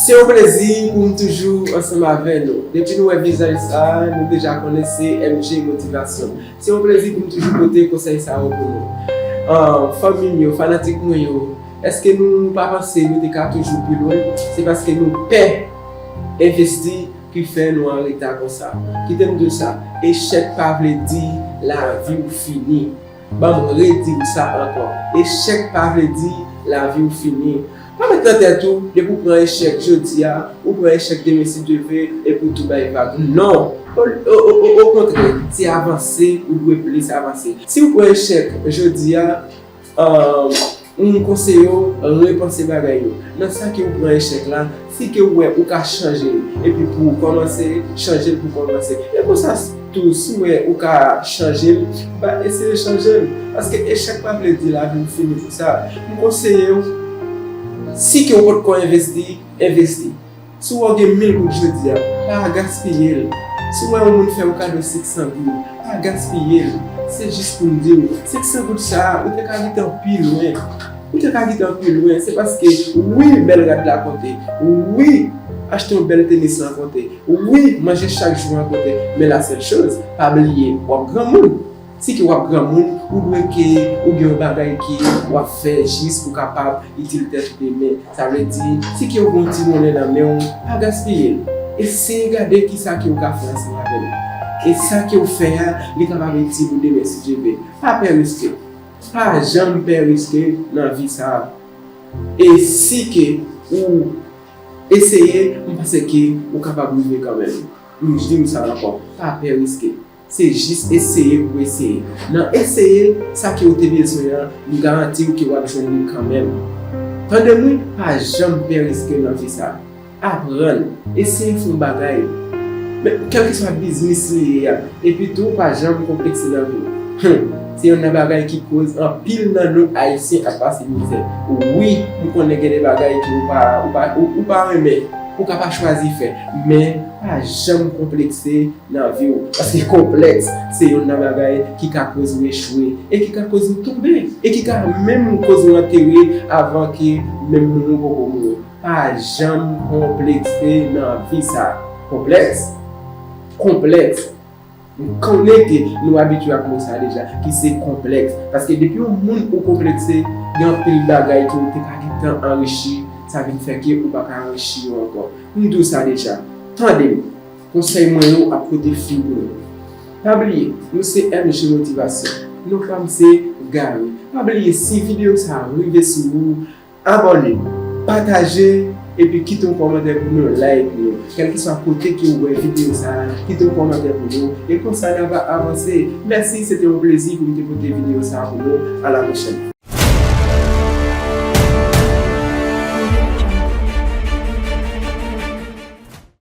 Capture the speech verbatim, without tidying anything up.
Se yon plezi pou m toujou ansanm avè nou. Depi nou wè vizaj sa a, nou deja konnen se M J Motivasyon. Se yon plezi pou m toujou pote konsèy sa yo pou nou. Ah, fanmi m yo, fanatik mwen yo, èske nou pa panse nou te ka toujou pi lwen? Se paske nou pè envesti ki fè nou an reta konsa. Kite m di w sa, echèk pa vle di lavi w fini. Ban m redi w sa ankò. Echèk pa vle di lavi w fini. Pa met nan tèt ou, depi w pran echèk jodi a, ou pran echèk demen si Dye ve, epi w tou bay vag. Non! O, o, o, o, okontrè, se avanse, ou dwe plis avanse. Si w pran echèk jodi a, um, m konseye w repanse bagay yo. Nan sa ke w pran echèk la, si ke w wè ou ka chanje l, epi pou w kòmanse, chanje l pou w kòmanse. E konsa tou, si w wè ou ka chanje l, ba eseye chanje l. Paske echèk pa vle di lavi w fini pou sa. M konseye w, si ke w potko envesti, envesti. Si w wè w gen mil goud jodi a, pa gaspiye l. Si w wè yon moun fè w kado senk san goud, pa gaspiye l. Se jis pou m di w, senk san goud sa a, ou te ka gentan pi lwen. Ou te ka gentan pi lwen. Se paske, wi, bèl rad la konte. Wi, achte yon bèl tenis lan konte. Wi, manje chak jou an konte. Men la sèl choz, pa bliye, w ap granmoun. Si ke w ap granmoun, ou dwe ke ou gen yon bagay ke w ap fè jis pou kapab itil tèt ou demen. Sa vle di, si ke w gen yon ti monnen nan men w, pa gaspiye l. Eseye gade kisa ke w ka fè ansanm avè l. E sa ke w fè a, li kapab itil ou demen si Dye ve. Pa pè riske. Pa janm pè riske nan vi sa a. E si ke ou eseye, m panse ke ou kapab rive kanmenm. M di w sa ankò, pa pè riske. Se jis eseye pou eseye. Nan eseye, sa ke w te bezwen an, m garanti w ke w ap jwenn li kanmenm. Tande m wi, pa janm pè riske nan vi sa. Aprann, eseye fè yon bagay. Men, kèlkeswa biznis li ye a, epi tou pa janm konplekse nan vi w. Hum, se youn nan bagay ki koz anpil nan nou Ayisyen ap pase mizè. Wi, m konnen gen de bagay ke ou pa, ou pa, ou, ou pa renmen, ou ka pa chwazi fè, men pa janm konplekse nan vi w. Paske konplèks se youn nan bagay ki ka koz ou echwe, e ki ka koz ou tonbe, e ki ka menm koz ou antere avan ke menm moun ou poko mouri. Pa janm konplekse nan vi sa. Konplèks? Konplèks. M konnen ke nou abitye ak mo sa deja, ki se konplèks. Paske depi yon moun ou konplekse, gen anpil bagay ke ou te ka gentan anrichi, sa vin fè ke ou pa ka anrichi yo ankò. M di w sa deja. Tande m. Konsèy mwen yo ap pote fwi pou nou. Pa bliye, nou se M J Motivasyon. Non pa m se Gary. Pa bliye, si videyo sa a rive sou ou, abòne, pataje, epi kite yon kòmantè pou nou, like nou. Kèlkeswa kote ke w wè videyo sa a, kite yon kòmantè pou nou. E konsa n ava avanse. Mèsi, se te yon plezi pou m te pote videyo sa a pou nou. A la pwochèn.